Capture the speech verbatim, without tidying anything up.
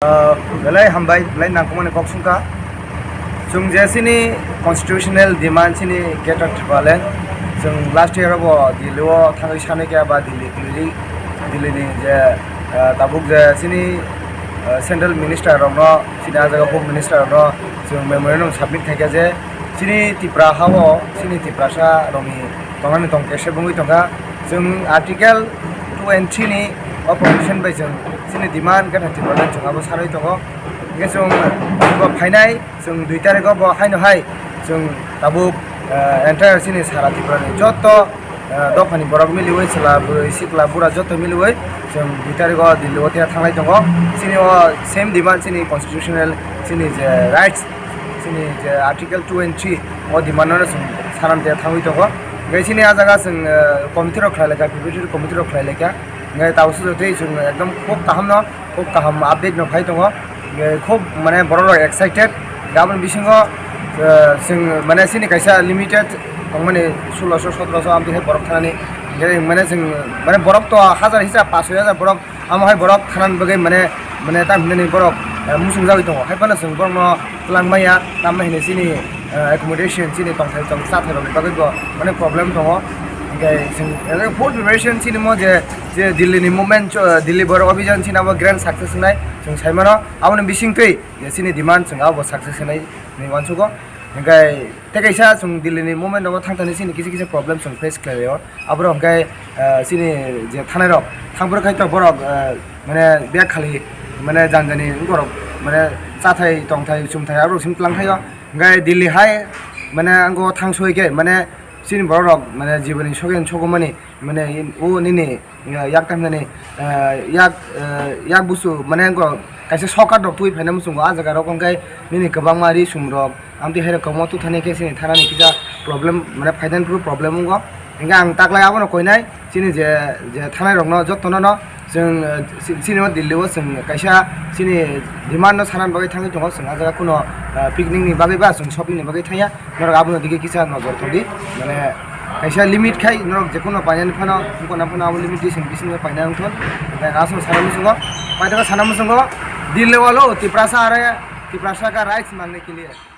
Ah, belai hambai, belai nangkukmani kok songkha. Chwng je chini constitutional demand chini Greater Tipraland, chwng last year bo Delhi o thangwi sanai kha ba Delhi, Delhi, Delhi ni je, ah, tabuk je chini, ah, central minister rokno, chini ah jaga home minister rokno chwng memorandum submit khaikha je chini Tipra ha o chini Tiprasa rokni tongnani tong kesa wngwi tongkha. Chwng Article two and three ni o provision bai chwng chini demand khe thang Tipra chwng abo sanwi tongo. Hingkhe chwng bo phainai chwng dui tarikh o bo haino hai chwng tabuk, eh, entire chini sara Tripura ni joto, eh, dophani borok miliwi chwla bwrwi sikla bura joto miliwi chwng dui tarikh o Delhi o thanglai tongo. Chini o same demand chini constitutional chini je rights chini je Article two and three o demand no chwng sanam de thangwi tongo. Hingkhe chini ah jaga chwng, eh, committee rok khlai laikha, preparatory committee rok khlai laikha. Hingkhe tabuk sujak tei chwng ekdom khub kaham no, khub kaham update no phai tongo. Hingkhe khub mane borok rok excited. Aboni bisingo, eh, chwng mane chini kaisa limited tongmani sulosho sotrosho amtwi hai borok thanani. Hingkhe mane chwng mane borok to hajar hisa pash soi hajar borok. Amo hai borok thanani bagwi mane, mane tamo hinani borok, eh, muchungjagwi tongo. Hai phano chwng borokno twlang maya, tamni hwnwi chini, eh, accommodation, chini tongthai tong chathairokni bagwi bo mane problem tongo. Hingkhe chwng, eh, full preparation chini mo je, je Delhi ni movement, eh, Delhi Borok Abhijan chini abo grand success wngnai chwng sai mano. Aboni bisingtwi je chini demand chwng abo success wngnai hinwi uansugo. Hingkhe tei kaisa chwng Delhi ni movement rogo thang thani chini kisa kisa problem chwng face khlai laio. Aborok hwnkhe, eh, chini je thanai rok thangphuru khai to borok, eh, mane bek khali mane jani jani borok mane chathai tongthai chumthai aborok simi twlang thaio. Hwnkhe Delhi hai mane ango thang soi khe mane chini borok rok mane jiboni sogen sogomani mane o nini, eh, yak tam nani, eh, yak, eh, yak busu mane ango kaisa shortcut rok twi phaina muchungo ah jaga rok hwnkhe nini kwbangma ri sum rok. Amtwi hai rok kwbangma tubthani khe chini thanani kisa problem, mane financial problem wngo. Hingkhe ang taklai abono koinai chini je, je thanai rokno jotono no chwng, eh, chi-, chini o Delhi o chwng kaisa chini demand no sanani bagwi thangwi tongo. Chwng ah jaga kuno, eh, picnic ni bagwi ba chwng shopping ni bagwi thangya. Norok abono digi kisa nojor tongdi. Mane kaisa limit khai norok jekuno painani phano, wngkona phano abo limit di chwng bisingo paina wngthon. Hingkhe aswk sana muchungo, paithago sana muchungo Delhi walo Tiprasa are, Tiprasa ka rights mangne ke liye.